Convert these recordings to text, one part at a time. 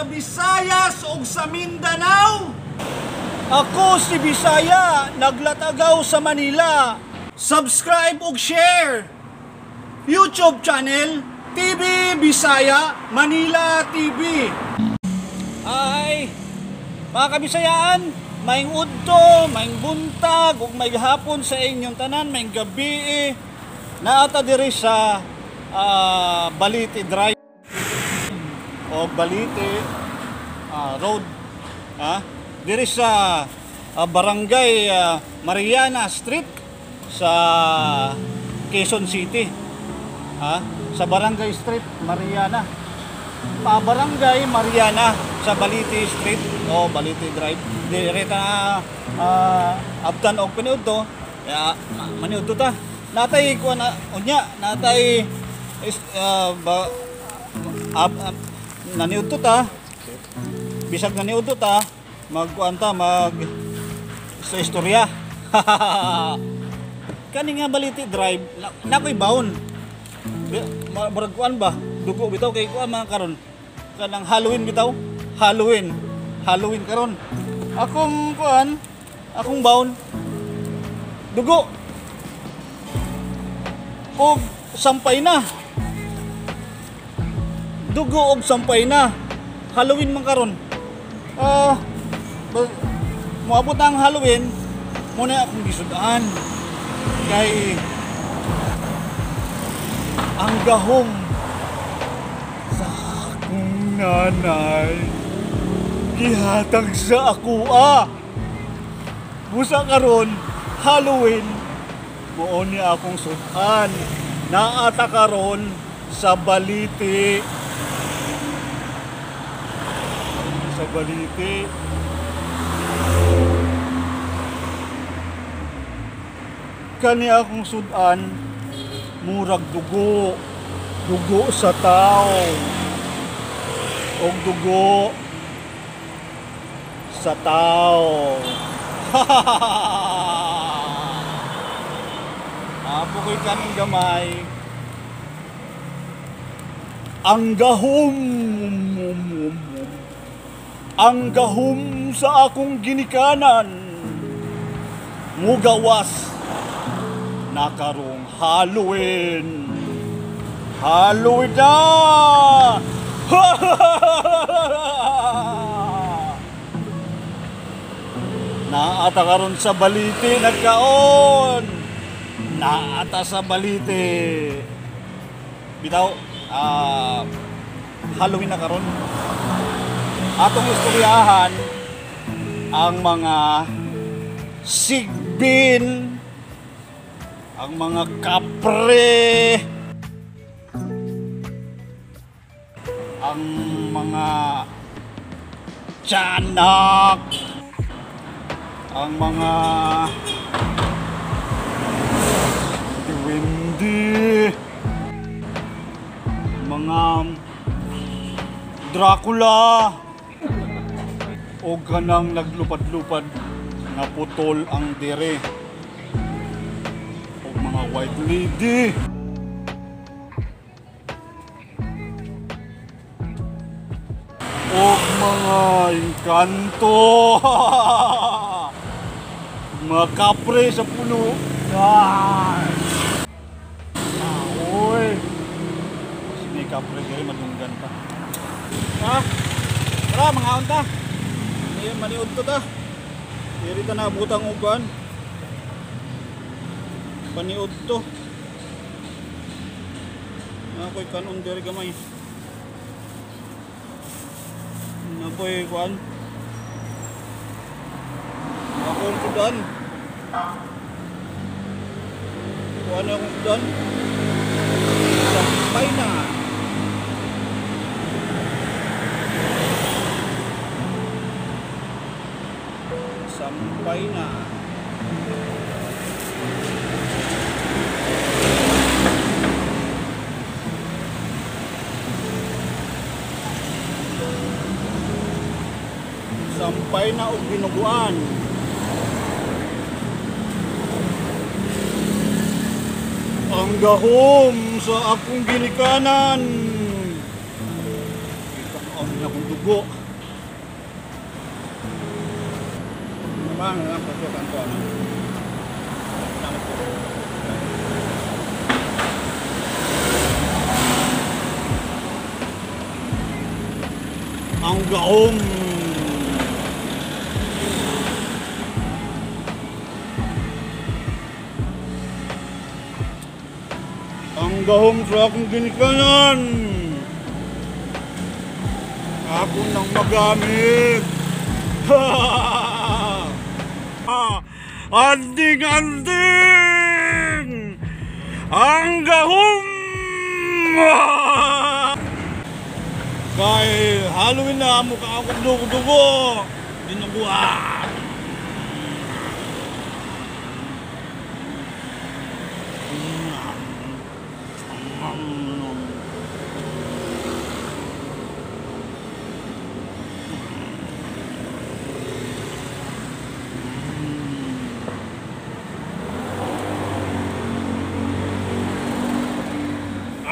Sa Visayas ug sa Mindanao. Ako si Bisaya, naglatagaw sa Manila. Subscribe ug share. YouTube channel TV Bisaya Manila TV. Ay, mga kabisayaan, maayong udto, maayong buntag ug maayong hapon sa inyong tanan, maayong gabi. Naata diri sa Balete Drive o Balete Road. Diri sa Barangay Mariana Street sa Quezon City. Sa Barangay Street Mariana. Pa Barangay Mariana sa Balete Street o Balete Drive. Diri ta abtan og paniudto. Ya, maniudto ta. Natay kuan na unya, natay is, ba, naniudto ta. Bisag naniudto ta, magkuan ta, mag sa istorya. Kani nga Balete Drive, nakoy baon. Murag kuan ba? Dugo bitaw kay kuan mga karon. Kanang Halloween bitaw. Halloween. Halloween karon. Akong kuan, akong baon. Dugo. Og sampay na. Dugo og sampay na. Halloween man karon. Moabot ang Halloween, mo na akong gisudan. Kay ang gahom sa akong nanay gihatag sa akoa. Busa karon Halloween, mao ni akong sudan. Naata karon sa Balete. Sa Balete. Kani akong sudan, murag dugo. Dugo sa tao. Og dugo sa tao. Apo ko'y kanong gamay. Ang gahom, ang gahom sa akong ginikanan, mugawas na karong Halloween. Halloween na! Naata karon sa Balete nagkaon. Naata sa Balete. Bitaw, Halloween na karon. Atong istoryahan ang mga sigbin, ang mga kapre, ang mga tiyanak, ang mga duwende, mga Dracula, o kanang naglupad-lupad nga putol ang dere, o mga white lady. O mga engkanto. Mga kapre sa puno. Ay! Oy! Kasi may kapre diri, madunggan pa. Ha? Tara, mga unta. Maniud to ta. Diri ta na butang ugan. Paniud to. Nakoy kanon diri gamay. Nakoy kuan. Akong sudan. Kuan akong sudan. Sampay na. Sampay na. Sampay na og binuguan. Ang gahom sa akong ginikanan. Kita ang akong dugo. Dugo. Naman lang pagkukan ko ano. Salamat po. Ang gahom. Ang gahom sa akong ginikanan. Ako nang magamit. Anding, anding! Ang gahom! Kay Halloween na, mukha akong dugo-dugo. Dinuguan.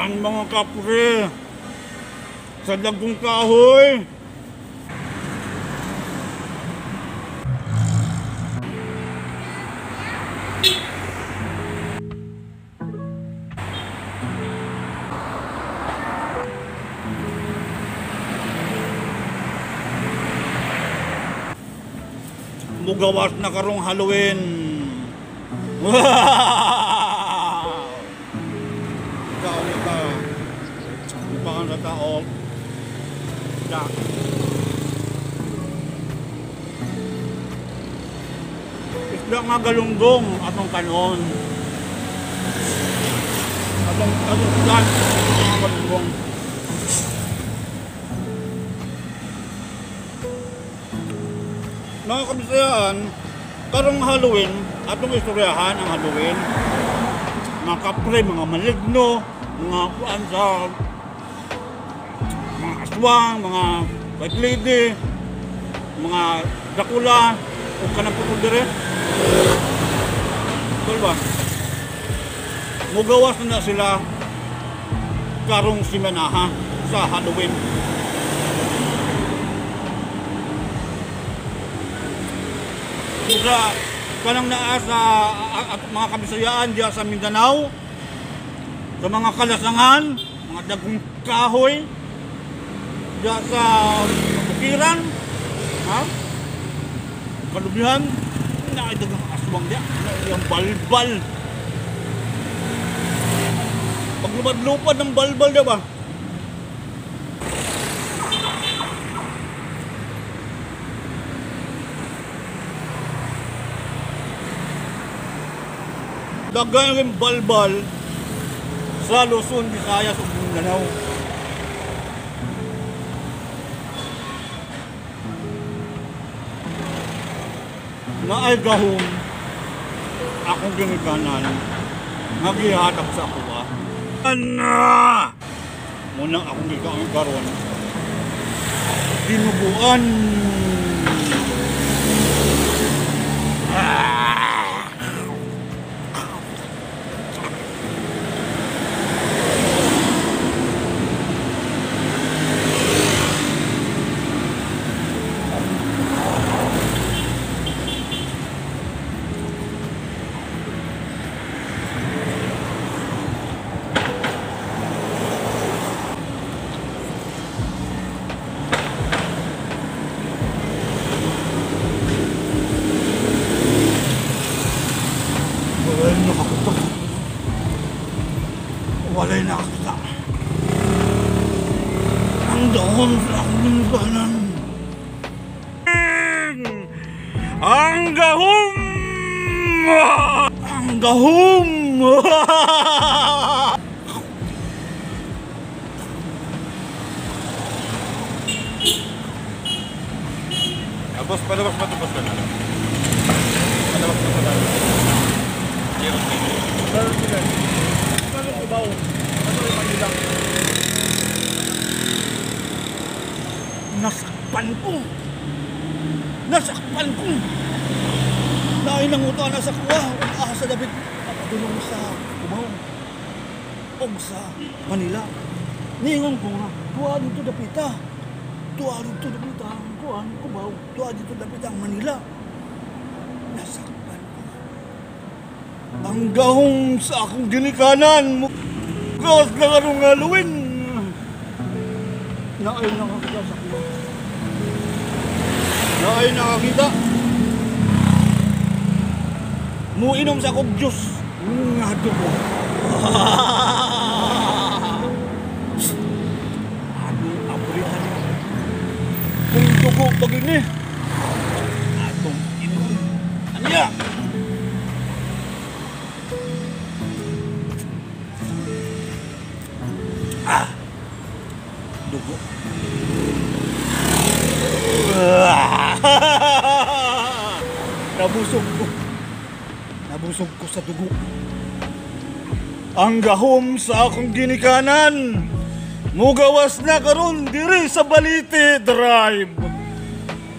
Ang mga kapre sa dagkong kahoy. Mugawas na karong Halloween. Kaon ka. Mukaan sa tao. Da. Isda nga galunggong atong kanon. Atong isda nga galunggong. Mga kabisayaan, karong Halloween, atong istoryahan ang Halloween. Mga kapre, mga maligno, mga kuan sa mga aswang, mga white lady, mga Dracula, o kanang putol dire. Tol ba? Mugawas na sila karong simanaha sa Halloween. Sa kanang naa sa mga kabisayaan diya sa Mindanao, sa mga kalasangan, mga dagkong kahoy diya sa bukiran, ha? Kalubihan, naay daghang aswang diya, naay ang balbal. Paglupad-lupad ng balbal diya ba? Daghan rin balbal sa Luzon, Visayas ug Mindanao. Naay gahom akong ginikanan nga gihatag sa akoa. Ana! Munang akong gikaon karon. Dinuguan. Walay nakakita. Ang dahon sa akong ginikanan. Ang gahom! Ang gahom! Boss, palabas ba ito, boss? Palabas ba ito? Nasakpan ko. Nasakpan ko. Naay nanguta na sa kuwa. Ang asa David papadulong sa Cubao o sa Manila. Niingon ko nga, kuha dito dapita. Tuwa dito dapit ang kuan Cubao, tuwa dito dapit ang Manila. Nasakpan ko. Ang gahom sa akong ginikanan, gawas na karong Halloween. Naay nakakita sa kuha. Naay nakakita. Muinom sa akong juice. Nga dugo. Ano abrihan? Kung dugo pag ini. Atong inom. Ano ya? Ah! Dugo. Nabusog ko. Nabusog ko sa dugo. Ang gahom sa akong ginikanan, mugawas na karon diri sa Balite Drive.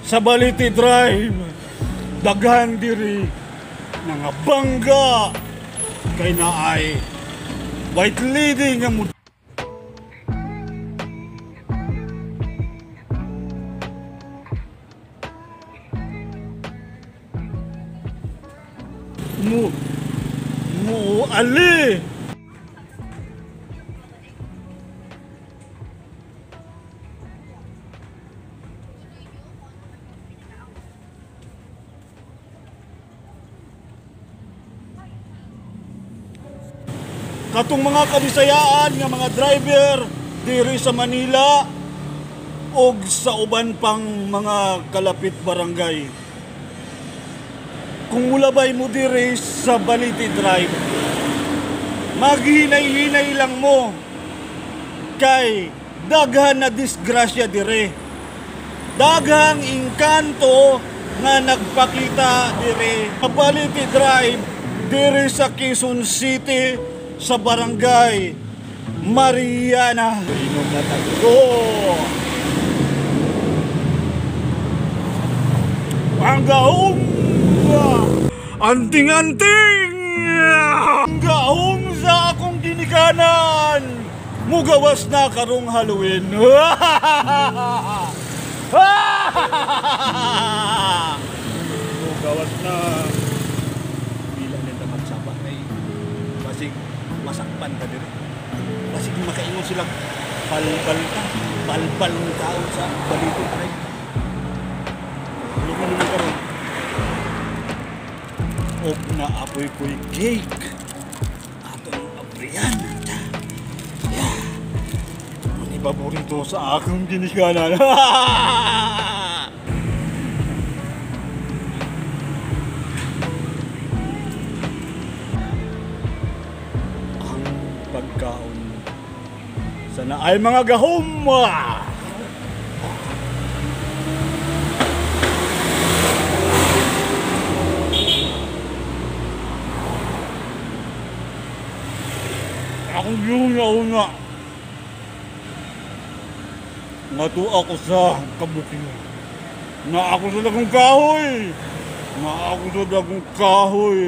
Sa Balite Drive, daghan diri nga bangga kay naay white lady nga mo mu ali. Katong mga kabisayaan nga mga driver diri sa Manila og sa uban pang mga kalapit barangay. Kung mulabay mo diri sa Balite Drive, maghinay-hinay lang mo kay daghan na disgrasya dire. Daghang engkanto nga nagpakita dire sa Balite Drive, dire sa Quezon City, sa barangay Mariana. Inom na tayo. Ang gahom! Anting-anting! Ang gahom sa akong ginikanan! Mugawas na karong Halloween. Mugawas na. Bila nila magsaba kay basig masakpan ka diri. Basig makaingon sila balbal ka, balbal ng tao sa Balite Drive. Lumalumi karon. Og naapoy ko'y cake. Atong abrihan. Yeah. Ang paborito sa akong ginikanan. Ang pagkaon. Sana ay mga gahom. Akong yung-una. Ngato ako sa kabukiran. Nga ako sa dagong kahoy. Nga ako sa dagong kahoy.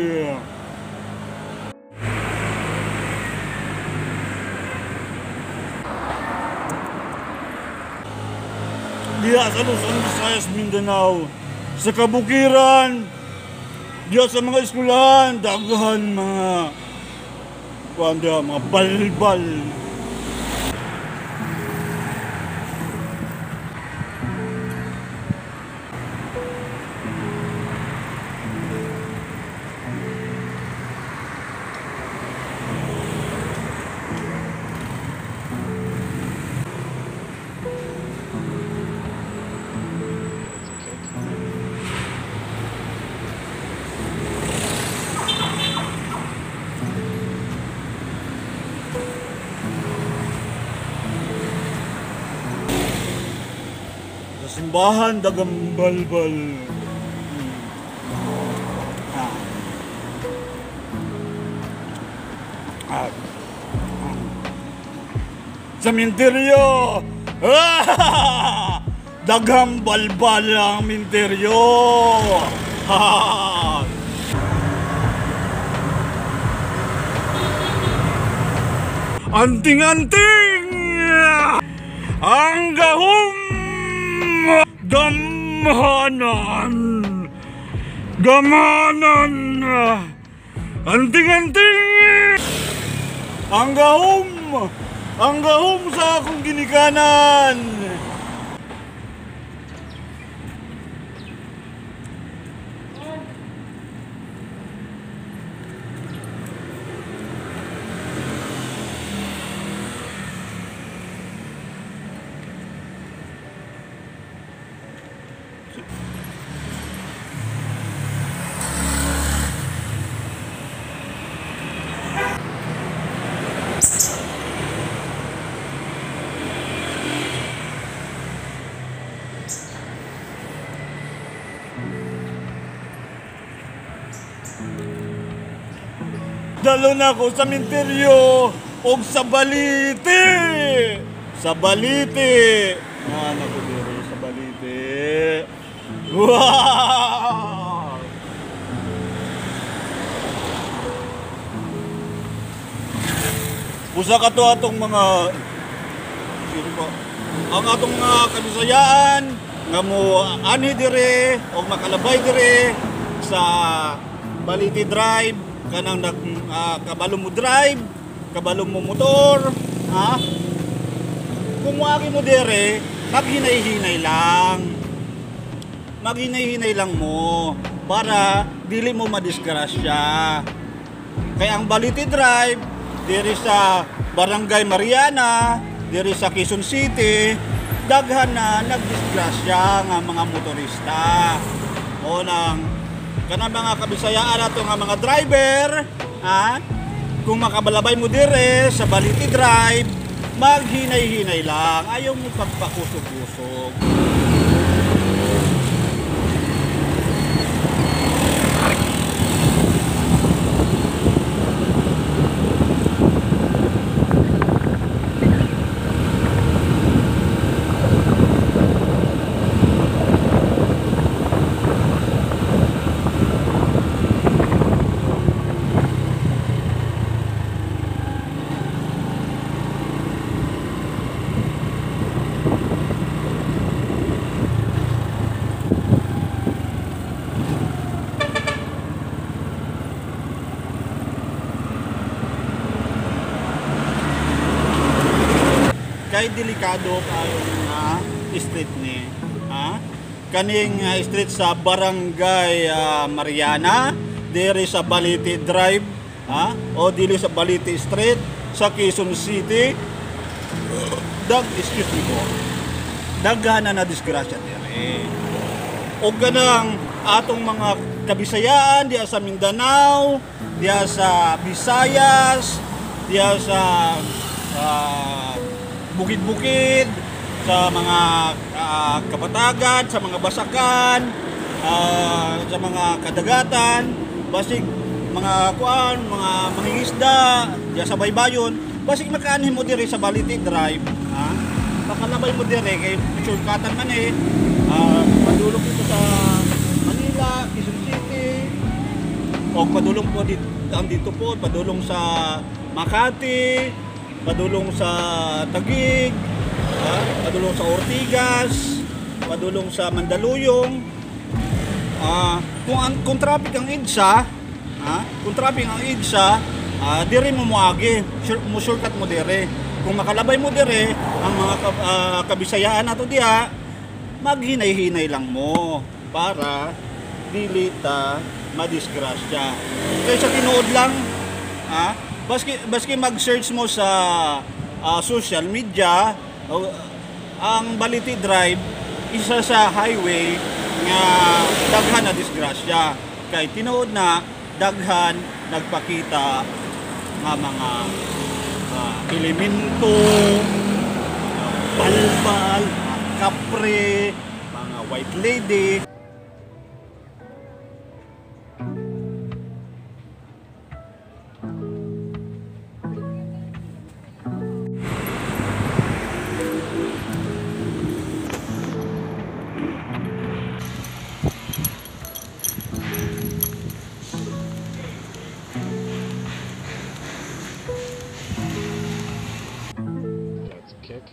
Diya sa Luzon, Visayas, Mindanao. Sa kabukiran. Diya sa mga eskwelahan. Daghan mga kuan mga balbal. Sa simbahan, dagang balbal. Sa minteryo! Dagang balbal ang minteryo! Anting-anting! Ang gahom! Gamhanan! Gamhanan! Anting-anting! Ang gahom! Ang gahom sa akong ginikanan! Dalo na ako sa minteryo o sa balite. Sa balite. Ano ko dito sa balite. Wow! Usa ka to atong mga sino ba? Ang atong mga kabisayaan nga mo anhi dire o makalabay dire sa Balite Drive, kanang nag kabalo mo drive, kabalo mo motor, ha? Kung moagi mo dire, maghinay-hinay lang. Maghinay-hinay lang mo para dili mo madisgrasya. Kaya ang Balite Drive diri sa Barangay Mariana, diri sa Quezon City, daghan na nagdisgrasya nga mga motorista. O nang kanang mga kabisayaan ato nga mga driver, ha? Kung makabalabay mo dire sa Balite Drive, maghinay-hinay lang. Ayaw mo pagpakusog-kusog. Kay delikado kayo nga street ni, ha? Kaning street sa Barangay Mariana, diri sa Balite Drive, ha? O dili sa Balite Street sa Quezon City. Excuse me po. Daghan na disgrasya diri. O ganang atong mga kabisayaan diya sa Mindanao, diya sa Visayas, diya sa bukid-bukid, sa mga kapatagan, sa mga basakan, sa mga kadagatan, basig mga kuan, mga mangingisda, diya sa baybayon, basig makaanhin mo diri sa Balite Drive, ha? Makalabay mo diri kay shortcutan man eh. Padulong dito sa Manila, Quezon City, o padulong po dito, dito po, padulong sa Makati, padulong sa Taguig, padulong sa Ortigas, padulong sa Mandaluyong. Kung traffic ang EDSA, kung traffic ang EDSA, dire mo moagi, mo shortcut mo dire. Kung makalabay mo dire, ang mga kabisayaan nato diha, maghinay-hinay lang mo para dili ta madisgrasya. Kaysa tinuod lang, baski mag-search mo sa social media, ang Balite Drive isa sa highway nga daghan na disgrasya. Kay tinuod na daghan nagpakita nga mga elemento, balbal, mga kapre, mga white lady. Kick.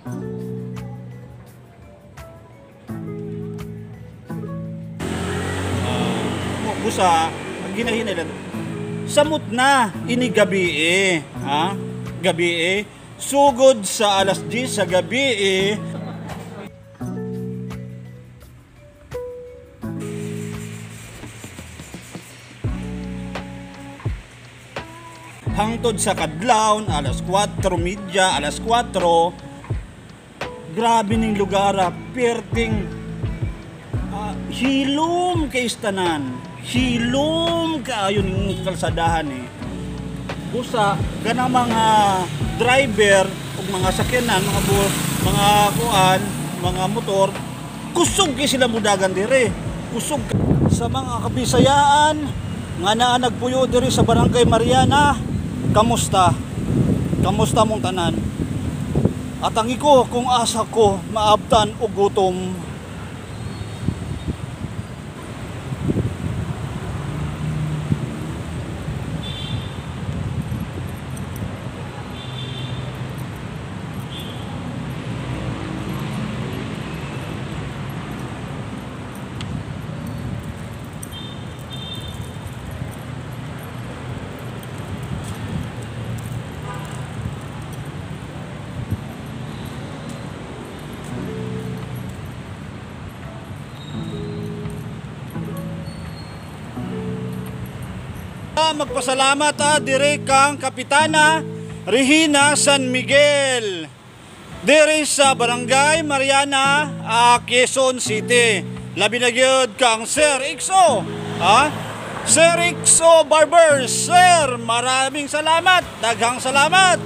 Busa ginahinay lang. Samot na ini gabi eh, ha? Gabi eh. Sugod sa alas 10 sa gabi eh. Hangtod sa kadlawon alas 4:30, alas 4. Grabe ning lugar, perting hilom kay istanan. Hilom kaayo ning kalsadahan eh. Busa kanang mga driver ug mga sakyanan, mga bus, mga kuan, mga motor, kusog kay sila mudagan dire. Kusog sa mga kabisayaan nga naa nagpuyo diri sa Barangay Mariana. Kamusta? Kamusta mong tanan? At ang iko kung asa ko maabtan og gutom. Magpasalamat dire kang Kapitana Regina San Miguel dire sa Barangay Mariana, Quezon City. Labi na gyud kang Sir Ixo, ha? Sir Ixo Barber, sir, maraming salamat, daghang salamat.